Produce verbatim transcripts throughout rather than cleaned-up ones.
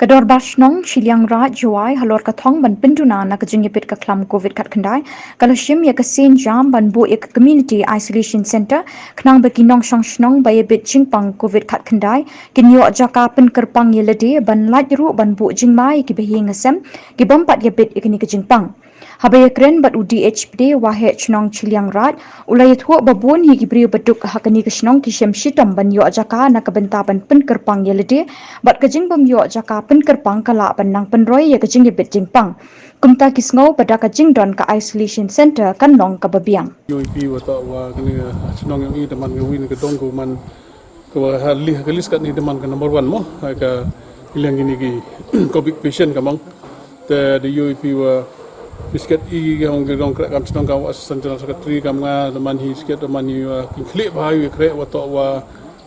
Dorbar Shnong Chilliangraij Jowai halor ka thong ban pynduna na ka jingïabit ka khlam covid khatkhyndai, ka la shim ïa ka sien jam ban buh ïa ka Community Isolation Centre, khnang ba ki nongshong shnong ba ïabit jingpang covid khatkhyndai kin ïoh jaka pynkyrpang ïa lade, ban lait ruh ban buh jingma ïa ki bahaïing hasem ki bym pat ïabit ïa kane ka jingpang. Haba ïakren bad u D H P D Waheh Chnong Chilliangraij, u la ïathuh ba bun hi ki briew ba duk ha kane ka shnong ki shem shitom ban ïoh jaka na ka bynta ban pynkyrpang ïa lade, bad ka jingbym ïoh jaka pynkyrpang ka lah ban nang pynroi ïa ka jingïabit jingpang. Kumta ki sngew ba da ka jingdon ka isolation centre kan long kaba biang. Ïohi phi wa toh wa kane ka shnong ïong i da man ka win ka dong ka man ka wa ha list, ka list kat ni da man ka number one mo, ha ka liang ini ki covid patient ka mang. Te da ïohi phi wa bisket i ka hong ki dong krek kam shnong kam wa assistant general secretary kam nga da man hi bisket da man hi wa kin khlieh bha ïa krek wa toh wa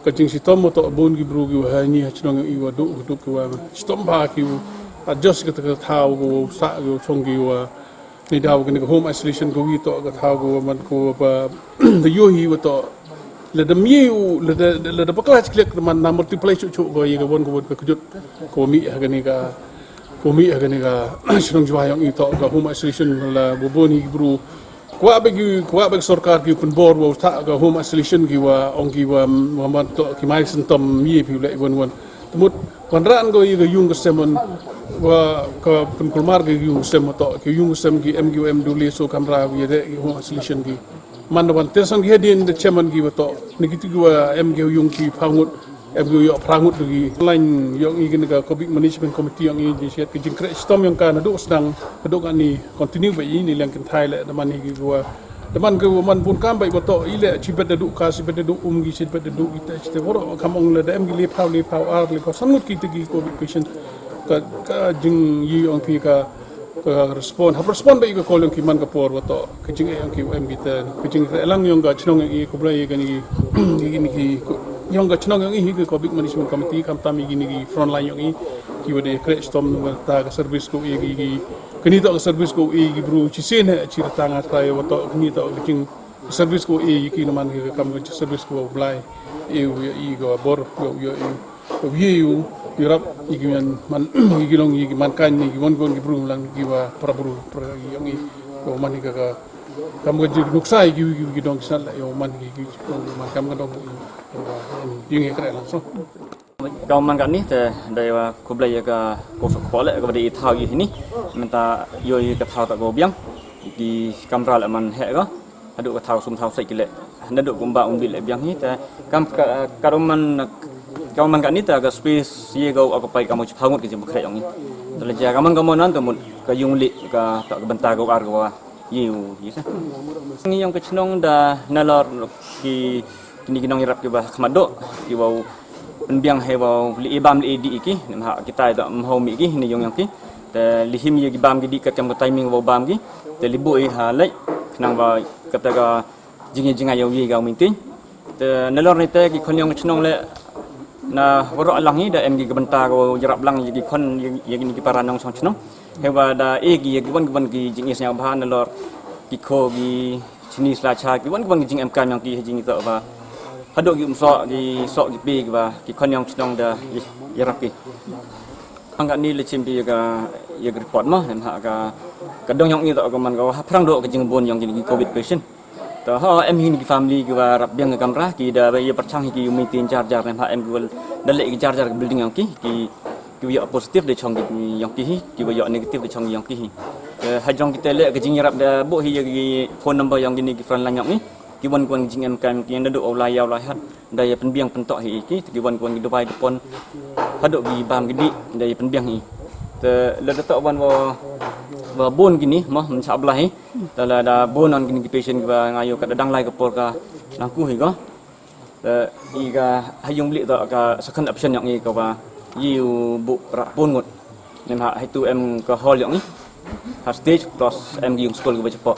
ka jingshitom wa toh bun ki bru ki wa ha ni ha shnong i wa duk duk ki wa shitom bha ki wa adjust ka ta ka thaw ko sa ko song ki wa ni daw kane ka home isolation ko wi toh ka thaw ko man ko ba da ïohi wa toh la da mih u la da la da bakla chik lek man na multiply chu chu ko ïa ka won ko won ka kjut ko mi ha kane ka ko mi ha kane ka shnong jwa ïong i toh ka home isolation la bo bun hi bru. Kwah ba ki kwah ba ki sorkar ki pynbor wa ta ka home isolation ki wa ong ki wa wa man toh ki mai sen tom mi phi le won won. Tmut wanrah ko ïa ka yung ka sem wa ka pynkulmar ka yung ka sem toh ka yung ka sem ki M Q M duli so kamra wi de home isolation ki. Man wan te song ki hadien de chairman ki wa toh ni ki tu ki wa M Q yung ki phangut M Q yung phangut du ki. Line ïong i ki ka covid management committee ïong i ji siat ki jingkrek stom ïong ka na du snang na du ka ni continue ba i ni leng kin thai le da man hi ki wa da man ka wa man bun kam ba i wa toh i le chi bet da du ka chi bet da du um ki chi bet da du ki te chi te woro kam ong le da em ki le phaw le phaw ar le phaw sangut ki te ki covid patient ka ka jing yi ong ki ka ka respond ha respond ba i ka call ong ki man ka por wa toh ka jing e ong ki em ki te ka jing re lang ong ka chnong i ku blai ka ni ki ni ki ong ka chnong ong i ka covid management committee kam tam i ki ni ki front line ong i ki wa de kre stom ta ka service ko i ki ki ni to ka service ko i ki bru chi sen ha chi ta nga ta wa toh ni to ka jing service ko i ki na man ki kam ka service ko blai i i ko bor ko i ko wi yu yu rap i ki man man i ki long i ki man kan i ki won kon ki bru lang ki wa pra bru pra i yong i ko man i ka ka kam ka jik nuksa i ki wi ki dong san la yo man ki ki man kam ka dong i yong i kra lang so. Ka man ka ni te da ya ku blai ya ka ko fa ko le ka ba di thaw yi ni. Menta yo yi ka thaw ta ko biang ki kamra le man he ka. Hadu ka thaw sum thaw sai ki le. Nadu kumba um bi le biang hi te kam ka ka man ka man ka ni ta ka space ye ka ka pai ka mo chi phangut ki jim kre yong ni. Te le ja ka man ka mo nan ta mut ka yung li ka ta ka benta ka ar ka wa. Yu yi sa. Ngi yong ka chnong da nalor ki kini ki nong yarap ki ba khmat do ki wa pynbiang he wa li ibam li di ki ne ha kita da mho mi ki ni yong yong ki. Te li him ye ki bam ki di ka kam ka timing wa bam ki. Te li bu i ha lai khnang ba kata ka jingi jingai yow yi ga minting. Te nalor ni te ki khon yong chnong le na waro alang hi da em ki benta ko yarap lang yi ki khon yi ki para nong song chnong. He ba da e ki yi ki wan ki wan ki jingi snya ba nalor ki kho ki chini sla cha ki wan ki wan ki jing em kam yang ki jing to ba. Hadu ki um so ki so ki pi ki ba ki khon yong chnong da yarap ki. Ang ka ni le chim pi ka ya report ma nem ha ka ka dong yong i to ka man ka ha prang do ka jingbun yong ki covid patient. To ha em hin ki family ki wa rap biang ka kamra ki da ba ya perchang ki umi tin jar jar nem ha em ki wal da le ki jar jar ka building yong ki ki ki wa ya positive de chong ki yong ki hi ki wa ya negative de chong yong ki hi. Ha jong ki te le ka jingyarap da bo hi ya ki phone number yong ki ni ki front line yong i ki wan wan jing em kam ki da do la ya la hat. Da ya pynbiang pyntok hi ki ki wan wan ki dubai ki pon hadu ki bam ki di da ya pynbiang hi. Te le da to wan wa wa bun ki ni mo men cha bla hi. Te le da bun on ki ni ki patient ki ba nga yu ka da dang lai ka por ka lang ku hi ko. Te i ka ha yung bli to ka second option yong i ka ba yi u bu ra pun ngut. Nem ha hai tu em ka hall yong i ha stage plus em ki yung school ki ba chapo.